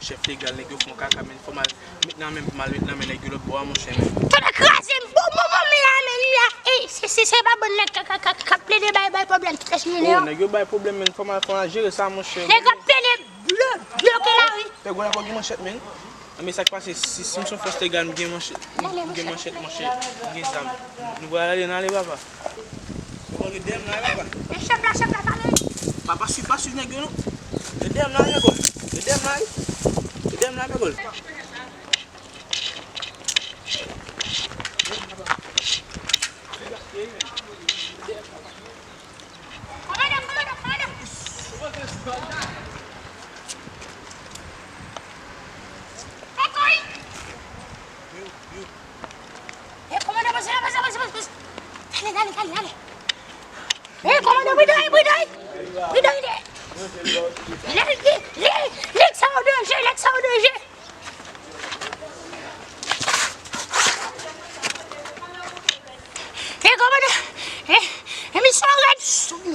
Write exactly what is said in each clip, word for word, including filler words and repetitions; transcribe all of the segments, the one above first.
Chèf legal, nèg yo fè yon kaka, men fò m al met nan men m, pou m al met nan men nèg yo lòt bò a, monchè, men. Tonnè kraze m, bon, bon, bon, men la, men, men, e, se, se, se pa bon nèg k, k, k, k ap plede bay, bay pwoblèm tout lèchminen an. Nèg yo bay pwoblèm, men fò m al, fò m al jere sa, monchè. Nèg ap plede blo-, bloke lari. Pè Gwo Lago gen manchèt, men. Anben, sa k pase, si, si m se yon fòs legal, m gen manchèt, m gen manchèt, monchè, m gen zam. Nou pral ale, n ale, papa. Bon, ret dèyè m la, papa. E chèf la, chèf la, pale. Pa, pa swiv, pa swiv nèg yo, non. Ret dèyè m la, wi, papa. Ret dèyè m la, wi. Ret dèyè m la, papa. Kòmandan, kòmandan, kòmandan. Ekoy! E kòmandan, pase la, pase, pase, pase, pase. Ale, ale, ale, ale. E kòmandan, pridan, pridan. Pridan, pridan. Nèg, nèg, nèg sa yo danje, nèg sa yo danje. E kòmandan, e, e misyon rèd.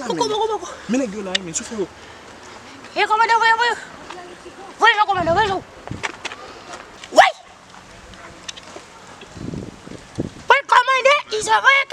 Poko, poko, poko. Men nèg yo la, men soufle yo. E kòmandan, voye, voye. Voye, kòmandan, voye. Woy! Woy, kòmandan, izo, woy.